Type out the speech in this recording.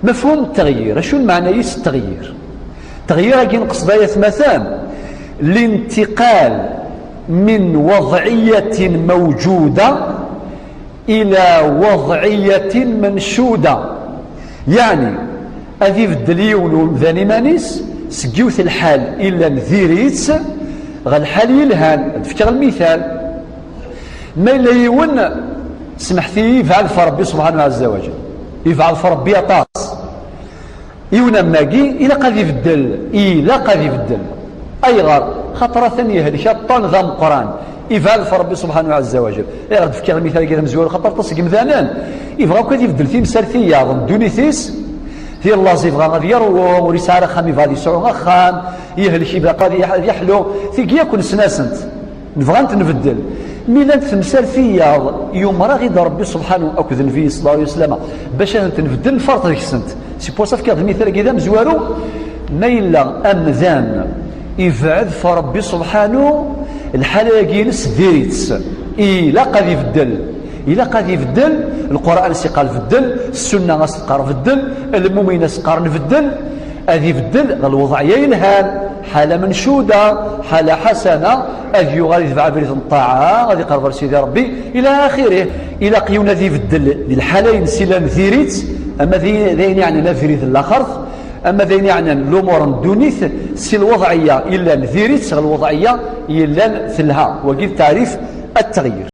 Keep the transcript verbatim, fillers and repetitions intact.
Mafhum ttɣyir, acu n meɛna-is ttɣyir? Ttɣyir-agi nqesd ayat matan, lintiqal min waḍɛiyatin mawǧuda ila waḍɛiyatin mancuda. Yeɛni, ad ibeddel yiwen umdan iman-is seg yiwet lḥal illan diri-tt ɣer lḥal yelhan. Ad fkeɣ lmital. Ma yella yiwen, smeḥt-iyi, yebɛed ɣef Ṛebbi subḥanahu ɛazza wa jal. Yebɛed ɣef Ṛebbi aṭas. Yiwen am wagi, ilaq ad ibeddel. Ilaq ad ibeddel. Ayɣer? Xaṭer atan yehlek aṭṭan d ameqqran. Yebɛed ɣef Ṛebbi subḥanahu ɛazza wa jal. Ayɣer d-fkiɣ lmital-agi d amezwaru? Xaṭer aṭas seg yimdanen, yebɣa akk ad ibeddel timsal tiyaḍ n ddunit-is. Di laẓ yebɣa ad yerwu, ur yesɛi ara axxam, yebɣa ad yesɛu axxam. Yehlek, yebɣa ad yeḥ-, ad yeḥlu. Tigi akk nessen-asent. Nebɣa ad tent-nbeddel. Mi llant temsal tiyaḍ yumer-aɣ-id Ṛebbi subḥanahu akked Nnbi ṣella Llahu ɛalayhi wa sallam bac ad tent-nbeddel, nferṭ deg-sent. Si pour ça fkiɣ-d lmital-agi d amezwaru. Ma yella amdan ibɛed ɣef Ṛebbi subḥanahu, lḥala-agi-ines diri-tt. Ilaq ad ibeddel. Ilaq ad ibeddel. Lqur'an as-iqqar beddel, ssunna as-teqqar beddel, lmumin as-qqaren beddel. Ad ibeddel ɣer lweḍɛiya yelhan, ḥala mencuda, ḥala ḥasana. Ad yuɣal itbeɛ abrid n ṭṭaɛa, ad iqerreb ar Sidi Ṛebbi, ila axirih. Ilaq yiwen ad ibeddel di lḥala-ines illan diri-tt, ama d i-, d ayen yeɛnan abrid n laxert, ama d ayen yeɛnan lumuṛ n ddunit, si lweḍɛiya illan diri-tt ɣer lweḍɛiya yellan telha. Wagi d taɛrif at-teɣyir.